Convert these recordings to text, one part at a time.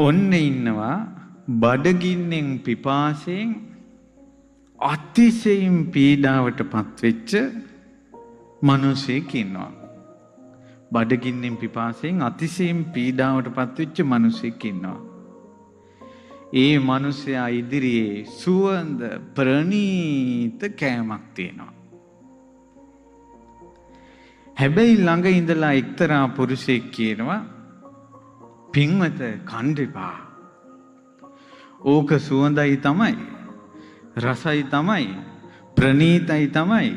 ඔන්න ඉන්නවා බඩගින්නෙන් පිපාසයෙන් අතිශයින් පීඩාවට පත්වෙච්ච මිනිසෙක් ඉන්නවා. බඩගින්නෙන් පිපාසයෙන් අතිශයින් පීඩාවට පත්වෙච්ච මිනිසෙක් ඉන්නවා. ඒ මිනිසයා ඉදිරියේ සුවඳ ප්‍රණීත කෑමක් තියෙනවා. හැබැයි ළඟ ඉඳලා එක්තරා පුරුෂයෙක් කියනවා, පින්වත කන්න එපා. ඕක සුවඳයි තමයි, රසයි තමයි, ප්‍රණීතයි තමයි.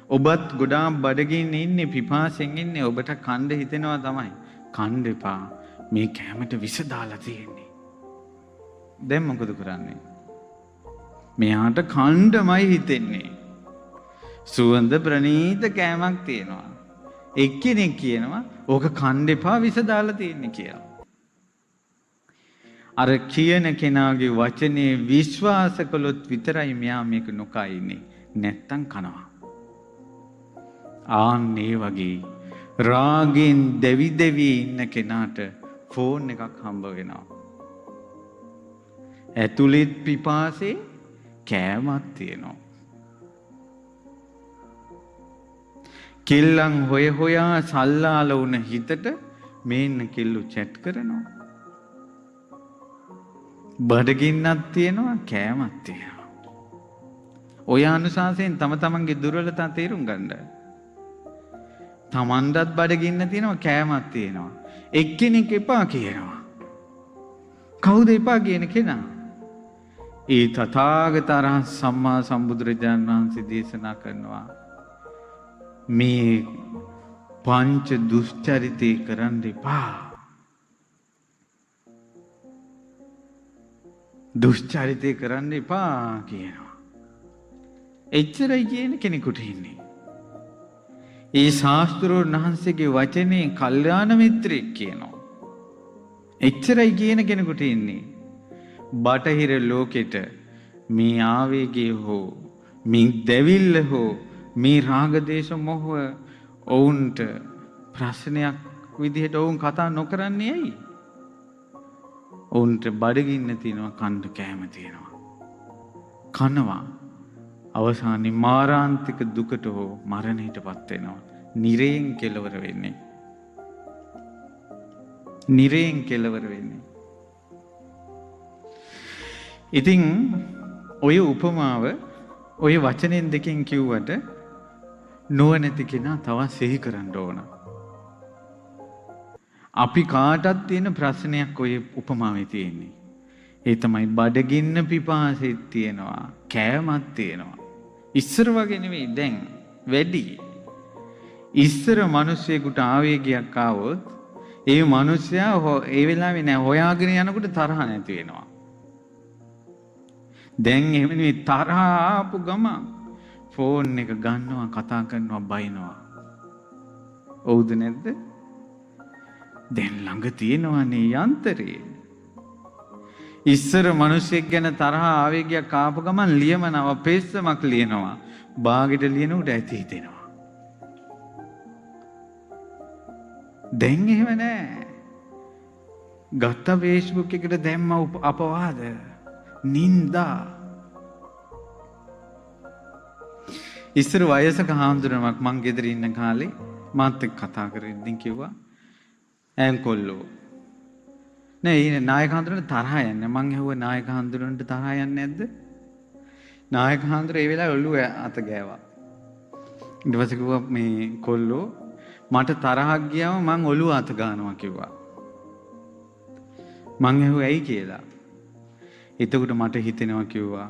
ඔබත් ගොඩාක් බඩගින්න ඉන්නේ, පිපාසෙන් ඉන්නේ, ඔබට කන්න හිතෙනවා තමයි. කන්න එපා. මේ කෑමට විස දාලා තියෙන්නේ. දැන් මොකද කරන්නේ? මෙයාට කණ්ඩමයි හිතෙන්නේ. සුවඳ ප්‍රණීත කෑමක් තියෙනවා. එක්කෙනෙක් කියනවා ඕක කන්න එපා විස දාලා තියෙන්නේ කියලා. අර කියන කෙනාගේ වචනේ විශ්වාස කළොත් විතරයි මෙයා මේක නොකා ඉන්නේ. නැත්තම් කනවා. ආන් ඒ වගේ රාගෙන් දැවි දැවි ඉන්න කෙනාට ෆෝන් එකක් හම්බ වෙනවා. ඇතුළෙත් පිපාසේ කෑමක් තියෙනවා. කෙල්ලන් හොය හොයා සල්ලාල වුණ හිතට මේන්න කෙල්ලු චැට් කරනවා. බඩගින්නක් තියෙනවා, කෑමක් තියෙනවා. ඔය අනුශාසයෙන් තම තමන්ගේ දුර්වලතා තේරුම් ගන්න. තමන්ටත් බඩගින්න තියෙනවා, කෑමක් තියෙනවා. එක්කෙනෙක් එපා කියනවා. කවුද එපා කියන කෙනා? ඒ තථාගත අරහත් සම්මා සම්බුදුරජාණන් වහන්සේ දේශනා කරනවා මේ පංච දුෂ්චරිතේ කරන්න එපා. දුෂ්චරිතේ කරන්න එපා කියනවා. එච්චරයි කියන කෙනෙකුට ඉන්නේ. ඒ ශාස්ත්‍රෝන් වහන්සේගේ වචනේ කල්යාණ මිත්‍රයෙක් කියනවා. එච්චරයි කියන කෙනෙකුට ඉන්නේ. බටහිර ලෝකෙට මේ ආවේගය හෝ මේ දැවිල්ල හෝ මේ රාග දේශ මොහ ඔවුන්ට ප්‍රශ්නයක් විදිහට ඔවුන් කතා නොකරන්නේ ඇයි? ඔවුන්ට බඩගින්න තියෙනවා, කන්න කෑම තියෙනවා. කනවා. අවසානයේ මාරාන්තික දුකට හෝ මරණයටපත් වෙනවා. නිරයෙන් කෙලවර වෙන්නේ. නිරයෙන් කෙලවර වෙන්නේ. ඉතින් ඔය උපමාව ඔය වචනෙන් දෙකෙන් කිව්වට නුවණැති කෙනා තවත් සිහි කරන්න ඕන. අපි කාටත් තියෙන ප්‍රශ්නයක් ඔය උපමාවේ තියෙන්නේ. ඒ තමයි බඩගින්න පිපාසෙත් තියෙනවා, කෑමක් තියෙනවා. ඉස්සර වගේ නෙවෙයි දැන් වැඩි. ඉස්සර මිනිස්සෙකුට ආවේගයක් ආවොත් ඒ මිනිස්සයා ඒ වෙලාවේ නෑ හොයාගෙන යනකොට තරහ නැති වෙනවා. දැන් එහෙම නෙවෙයි, තරහ ආපු ගමන් ෆෝන් එක ගන්නවා, කතා කරනවා, බයිනවා. ඔව්ද නැද්ද? දැන් ළඟ තියෙනවනේ යන්ත්‍රේ. ඉස්සර මිනිස්සෙක් ගැන තරහ ආවේගයක් ආපු ගමන් ලියමනව පෙස්සමක් ලියනවා. බාගෙට ලියනකොට ඇති හිතෙනවා. දැන් එහෙම නෑ. ගත්ත Facebook එකට දැම්ම අපවාද, නින්දා. ඉස්සර වයසක හාමුදුරුවමක් මං ගෙදර ඉන්න කාලේ මාත් එක්ක කතා කරගෙන ඉතින් කිව්වා, ඈන් කොල්ලෝ නෑ ඒ නායක හාමුදුරුවන්ට තරහ යන්නේ. මං ඇහුවා නායක හාමුදුරුවන්ට තරහ යන්නේ නැද්ද? නායක හාමුදුරුවෝ ඒ වෙලාවේ ඔළුව අත ගෑවා. ඊට පස්සේ කිව්වා මේ කොල්ලෝ මට තරහක් ගියාම මං ඔළුව අත ගන්නවා කිව්වා. මං ඇහුවා ඇයි කියලා. එතකොට මට හිතෙනවා කිව්වා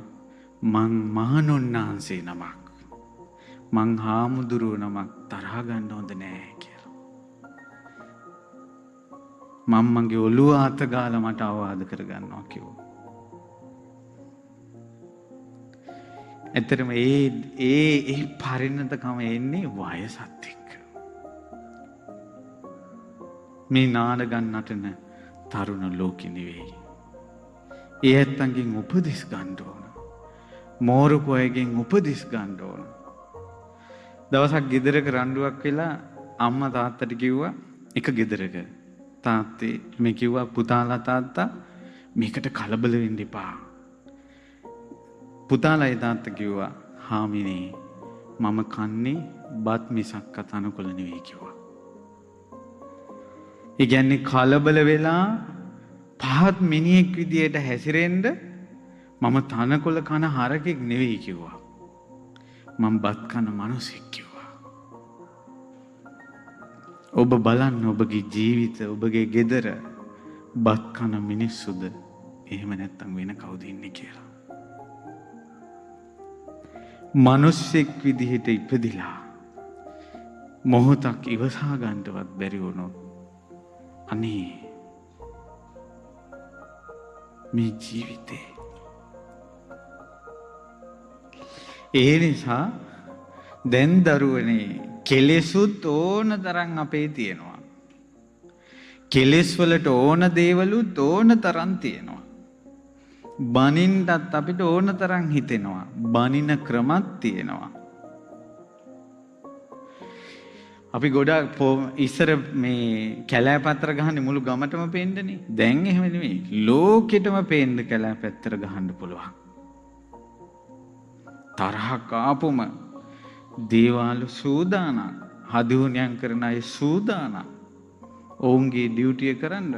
මං මහණුන්වහන්සේ නමක්, මං හාමුදුරුව නමක්, තරහ ගන්න හොඳ නෑ කියලා. මං මගේ ඔළුව අත ගාලා මට අවවාද කරගන්නවා කිව්වා. ඇත්තටම ඒ ඒ ඒ පරිණතකම එන්නේ වයසත් එක්ක. මේ නාඩගම් නටන තරුණ ලෝකෙ නෙවෙයි. ඒ ඇත්තන්ගෙන් උපදෙස් ගන්න ඕන. මෝරපු අයගෙන් උපදෙස් ගන්න ඕන. දවසක් ගෙදරක රණ්ඩුවක් වෙලා අම්මා තාත්තට කිව්වා, එක ගෙදරක තාත්තේ මේ කිව්වා පුතාලා තාත්තා මේකට කලබල වෙන්න එපා. පුතාලා ඒ තාත්තා කිව්වා හාමිනේ මම කන්නේ බත් මිසක්ක තනකොළ නෙවෙයි කිව්වා. ඒ කියන්නේ කලබල වෙලා පහත් මිනිහෙක් විදියට හැසිරෙන්න මම තනකොළ කන හරකෙක් නෙවෙයි කිව්වා. මම බත් කන මිනිසෙක් කිව්වා. ඔබ බලන්න ඔබගේ ජීවිත, ඔබගේ ගෙදර බත් කන මිනිස්සුද එහෙම නැත්නම් වෙන කවුද ඉන්නේ කියලා. මිනිස්සෙක් විදිහට ඉපදිලා මොහොතක් ඉවසා ගන්නවත් බැරි වුණොත් අනේ මේ ජීවිතේ. ඒ නිසා දැන් දරුවනේ කෙලෙසුත් ඕන තරම් අපේ තියෙනවා. කෙලෙස් වලට ඕන දේවලුත් ඕන තරම් තියෙනවා. බනින්නත් අපිට ඕන තරම් හිතෙනවා. බනින ක්‍රමත් තියෙනවා. අපි ගොඩාක් ඉස්සර මේ කැලෑ පත්‍ර ගහන්නේ මුළු ගමටම පේන්නනේ. දැන් එහෙම නෙමෙයි. ලෝකෙටම පේන්න කැලෑ පත්‍ර ගහන්න පුළුවන්. තරහක් ආපුම දේවාල සූදානම්, හදුහුණියම් කරන අය සූදානම්. ඔවුන්ගේ ඩියුටිය කරන්න.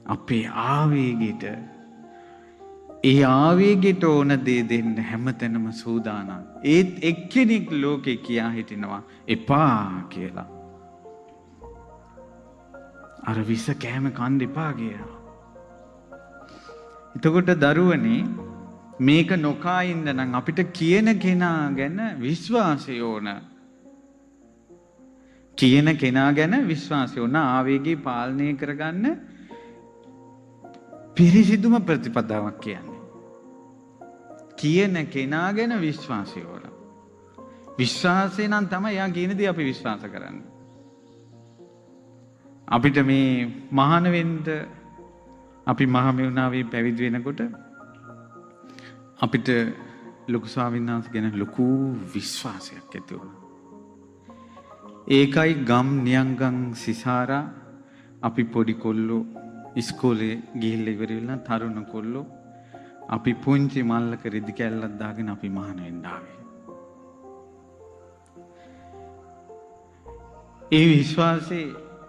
අපේ ආවේගයට, ඒ ආවේගයට ඕන දේ දෙන්න හැමතැනම සූදානම්. ඒත් එක්කෙනෙක් ලෝකේ කියා හිටිනවා එපා කියලා. අර විස කෑම කන්න එපා කියලා. එතකොට දරුවනේ මේක නොකා ඉන්න නම් අපිට කියන කෙනා ගැන විශ්වාසය ඕන. කියන කෙනා ගැන විශ්වාසය ඕන. ආවේගي පාලනය කරගන්න පිරිසිදුම ප්‍රතිපදාවක් කියන්නේ. කියන කෙනා ගැන විශ්වාසය ඕන. විශ්වාසය නම් තමයි යා කියන දේ අපි විශ්වාස කරන්නේ. අපිට මේ මහාන වෙන්න අපි මහමෙවුනාවේ පැවිදි වෙනකොට අපිට ලොකු ස්වාමීන් වහන්සේ ගැන ලොකු විශ්වාසයක් ඇති වුණා. ඒකයි ගම් නියංගම් සිසාරා අපි පොඩි කොල්ලෝ ඉස්කෝලේ ගිහිල්ලා ඉවර වෙලා තරුණ කොල්ලෝ අපි පුංචි මල්ලක රෙදි කැල්ලක් දාගෙන අපි මහාන වෙන්න ආවේ. ඒ විශ්වාසය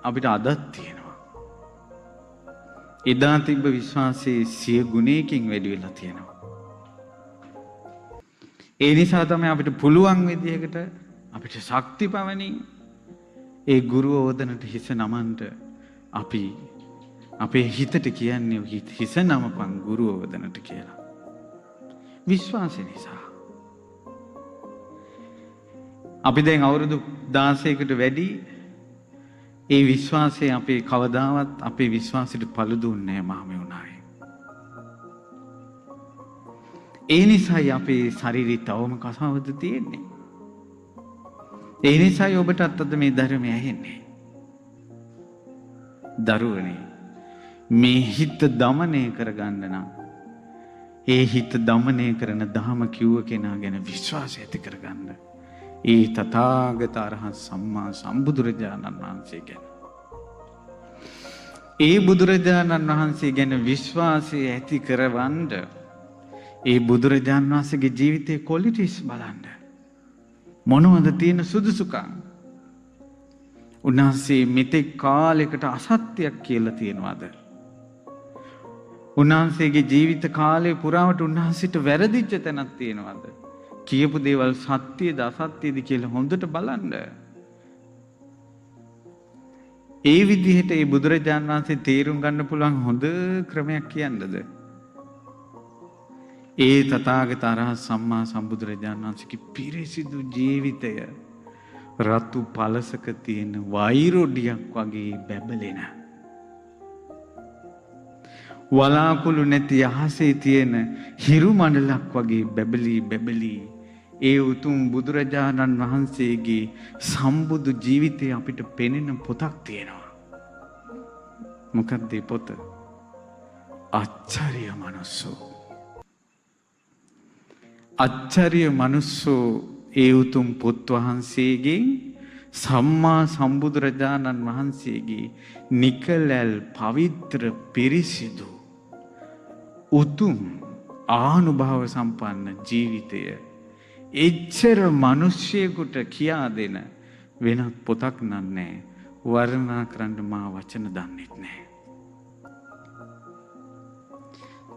අපිට අදත් තියෙනවා. එදා තිබ්බ විශ්වාසයේ සිය ගුණයකින් වැඩි වෙලා තියෙනවා. ඒ නිසා තමයි අපිට පුළුවන් විදිහකට අපිට ශක්ති පවණින් ඒ ගුරු ඕදනට හිස නමන්න අපි අපේ හිතට කියන්නේ හිස නමපන් ගුරු ඕදනට කියලා. විශ්වාසය නිසා. අපි දැන් අවුරුදු 16කට වැඩි ඒ විශ්වාසය අපේ කවදාවත් අපේ විශ්වාසයට පළුදුන්නේ නැහැ මහමෙවුනාවේ. ඒ නිසායි අපේ ශරීරي තවම කසාවද තියෙන්නේ. ඒ නිසායි ඔබටත් අද මේ ධර්මය ඇහෙන්නේ. දරුවනේ මේ හිත දමනය කරගන්න නම් ඒ හිත දමනය කරන ධහම කිව්ව කෙනා ගැන විශ්වාසය ඇති කරගන්න. ඒ තථාගත අරහත් සම්මා සම්බුදුරජාණන් වහන්සේ ගැන. ඒ බුදුරජාණන් වහන්සේ ගැන විශ්වාසය ඇති කරවන්න ඒ බුදුරජාණන් වහන්සේගේ ජීවිතයේ ක්වොලිටිස් බලන්න. මොනවද තියෙන සුදුසුකම්? උන්වහන්සේ මෙතෙක් කාලයකට අසත්‍යයක් කියලා තියෙනවද? උන්වහන්සේගේ ජීවිත කාලය පුරාවට උන්වහන්සේට වැරදිච්ච තැනක් තියෙනවද? කියපු දේවල් සත්‍යද අසත්‍යද කියලා හොඳට බලන්න. ඒ විදිහට ඒ බුදුරජාණන් වහන්සේ තේරුම් ගන්න පුළුවන් හොඳ ක්‍රමයක් කියන්නද? ඒ තථාගත අරහත් සම්මා සම්බුදුරජාණන් වහන්සේගේ පිරිසිදු ජීවිතය රතු පලසක තියෙන වෛරොඩියක් වගේ බැබලෙන, වලාකුළු නැති අහසේ තියෙන හිරු මණ්ඩලක් වගේ බැබලී බැබලී ඒ උතුම් බුදුරජාණන් වහන්සේගේ සම්බුදු ජීවිතය අපිට පෙනෙන පොතක් තියෙනවා. මොකක්ද ඒ පොත? අච්චරිය මනුස්සෝ. අච්චරිය මනුස්සෝ ඒ උතුම් පොත් වහන්සේගෙන් සම්මා සම්බුදුරජාණන් වහන්සේගේ නිකලැල් පවිත්‍ර පිරිසිදු උතුම් ආනුභාව සම්පන්න ජීවිතය එච්චර මිනිස්සෙකුට කියා දෙන වෙනත් පොතක් නෑ. වර්ණනා කරන්න මා වචන දන්නෙත් නෑ.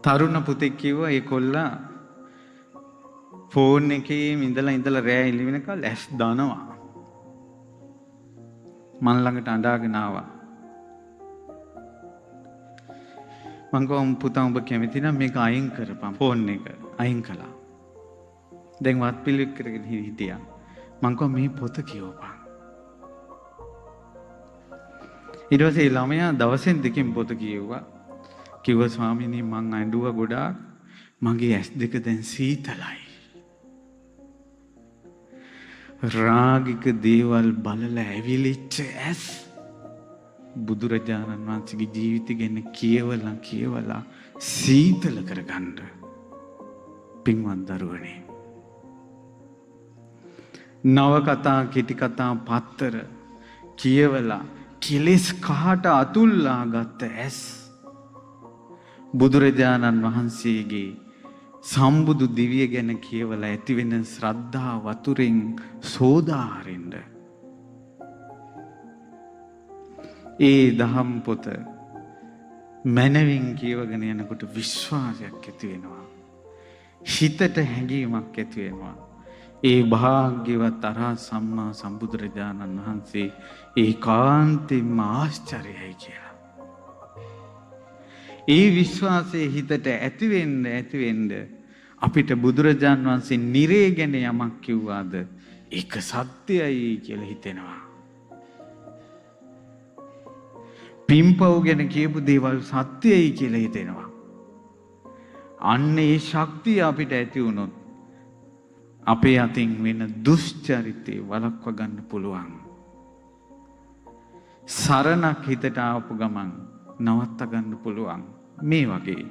තරුණ පුතෙක් කිව්වා ඒ කොල්ලා ෆෝන් එකේ ඉඳලා ඉඳලා රෑ එළි වෙනකල් ඇස් දනවා. මං ළඟට අඬාගෙන ආවා. මං කිව්වා පුතා උඹ කැමති නම් මේක අයින් කරපන්, ෆෝන් එක අයින් කළා. දැන් වත් පිළිවෙත් කරගෙන හිටියා. මං කිව්වා මේ පොත කියවපන්. ඊට පස්සේ ළමයා දවසෙන් දෙකෙන් පොත කියෙව්වා. කිව්වා ස්වාමීනි මං ඇඬුවා ගොඩාක්. මගේ ඇස් දෙක දැන් සීතලයි. රාගික දේවල් බලලා ඇවිලිච්ච ඇස් බුදුරජාණන් වහන්සේගේ ජීවිතය ගැන කියවලා කියවලා සීතල කරගන්න. පින්වත් දරුවනේ, නව කතා කෙටි කතා පත්තර කියවලා කෙලෙස් කහට අතුල්ලා ගත්ත ඇස් බුදුරජාණන් වහන්සේගේ සම්බුදු දිව්‍ය ගැන කියවලා ඇතිවෙන ශ්‍රද්ධා වතුරෙන් සෝදාරින්න. ඒ දහම් පොත මනවින් කියවගෙන යනකොට විශ්වාසයක් ඇති වෙනවා. හිතට හැඟීමක් ඇති වෙනවා. ඒ භාග්‍යවත් අරහත් සම්මා සම්බුදුරජාණන් වහන්සේ ඒකාන්තයෙන්ම ආශ්චර්යයි කියලා. ඒ විශ්වාසයේ හිතට ඇති වෙන්න ඇති වෙන්න අපිට බුදුරජාන් වහන්සේ නිරේ ගැන යමක් කිව්වාද ඒක සත්‍යයි කියලා හිතෙනවා. පින්පව් ගැන කියපු දේවල් සත්‍යයි කියලා හිතෙනවා. අන්න ඒ ශක්තිය අපිට ඇති වුණොත් අපේ අතින් වෙන දුෂ්චරිතේ වළක්ව ගන්න පුළුවන්. සරණක් හිතට ආපු ගමන් නවත්ත ගන්න පුළුවන්. මේ වගේ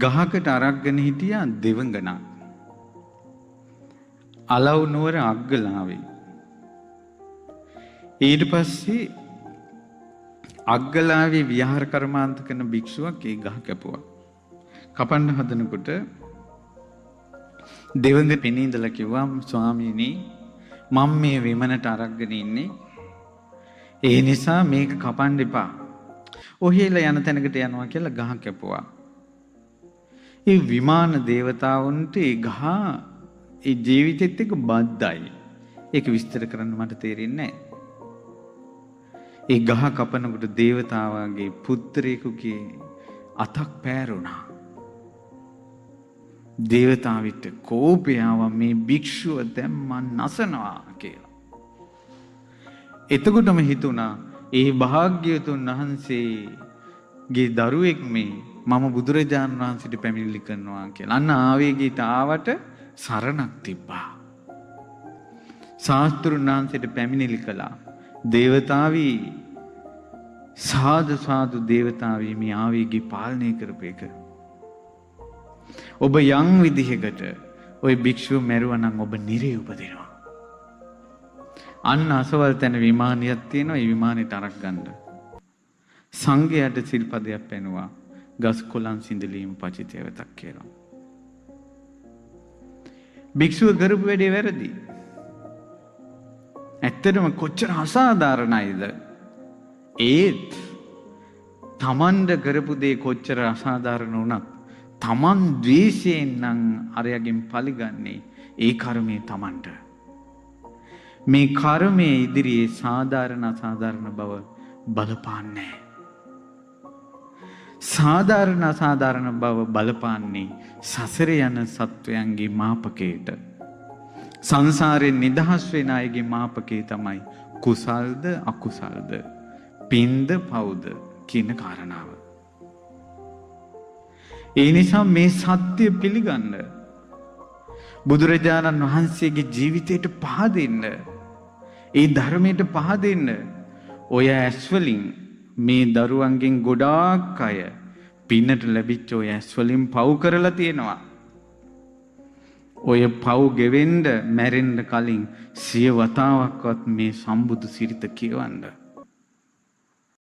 ගහකට අරක්ගෙන හිටියා දෙවඟනක්. අලව් නුවර අග්ගලාවේ. ඊට පස්සේ අග්ගලාවේ විහාර කර්මාන්ත කරන භික්ෂුවක් ඒ ගහ කැපුවා. කපන්න හදනකොට දෙවඟ පෙනී ඉඳලා කිව්වා, ස්වාමීනි මම මේ විමනට අරක්ගෙන ඉන්නේ, ඒ නිසා මේක කපන්න එපා. ඔහෙලා යන තැනකට යනවා කියලා ගහ කැපුවා. ඒ විමාන දේවතාවුන්ට ඒ ගහ ඒ ජීවිතෙත් එක්ක බද්ධයි. ඒක විස්තර කරන්න මට තේරෙන්නේ නැහැ. ඒ ගහ කපනකොට දේවතාවාගේ පුත්‍රයෙකුගේ අතක් පෑරුණා. දේවතාවිට කෝපය ආවා, මේ භික්ෂුව දැන් මං නසනවා කියලා. එතකොටම හිතුණා ඒ භාග්‍යවතුන් වහන්සේගේ දරුවෙක් මේ, මම බුදුරජාණන් වහන්සේට පැමිණිලි කරනවා කියලා. අන්න ආවේගයට ආවට සරණක් තිබ්බා. ශාස්ත්‍රුන් වහන්සේට පැමිණිලි කළා. දේවතාවි සාදු සාදු දේවතාවි, මේ ආවේගي පාලනය කරපු එක. ඔබ යම් විදිහකට ওই භික්ෂුව මැරුවා නම් ඔබ නිරේ උපදිනවා. අන්න අසවල් තැන විමානයක් තියෙනවා, ඒ විමානෙට අරක් ගන්න. සංඝයාට සිල්පදයක් පැනුවා, ගස් කොළන් සිඳලීම පචිතයවතක් කියලා. භික්ෂුව කරපු වැඩේ වැරදි. ඇත්තටම කොච්චර අසාධාරණයිද? ඒත් තමන්ද කරපු දේ කොච්චර අසාධාරණ වුණත් තමන් ද්වේෂයෙන් නම් අරයාගෙන් පලිගන්නේ ඒ කර්මය තමන්ට. මේ කර්මයේ ඉදිරියේ සාධාරණ අසාධාරණ බව බලපාන්නේ. සාධාරණ අසාධාරණ බව බලපාන්නේ සසර යන සත්වයන්ගේ මාපකයට. සංසාරයෙන් නිදහස් වෙන අයගේ මාපකේ තමයි කුසල්ද අකුසල්ද, පින්ද පව්ද කියන කාරණාව. ඒ නිසා මේ සත්‍ය පිළිගන්න, බුදුරජාණන් වහන්සේගේ ජීවිතයට පහදින්න, ඒ ධර්මයට පහදින්න. ඔය ඇස් වලින් මේ දරුවන්ගෙන් ගොඩාක් අය පින්නට ලැබිච්ච ඔය ඇස් වලින් පව් කරලා තියෙනවා. ඔය පව් ගෙවෙන්න මැරෙන්න කලින් සිය වතාවක්වත් මේ සම්බුදු සිරිත කියවන්න.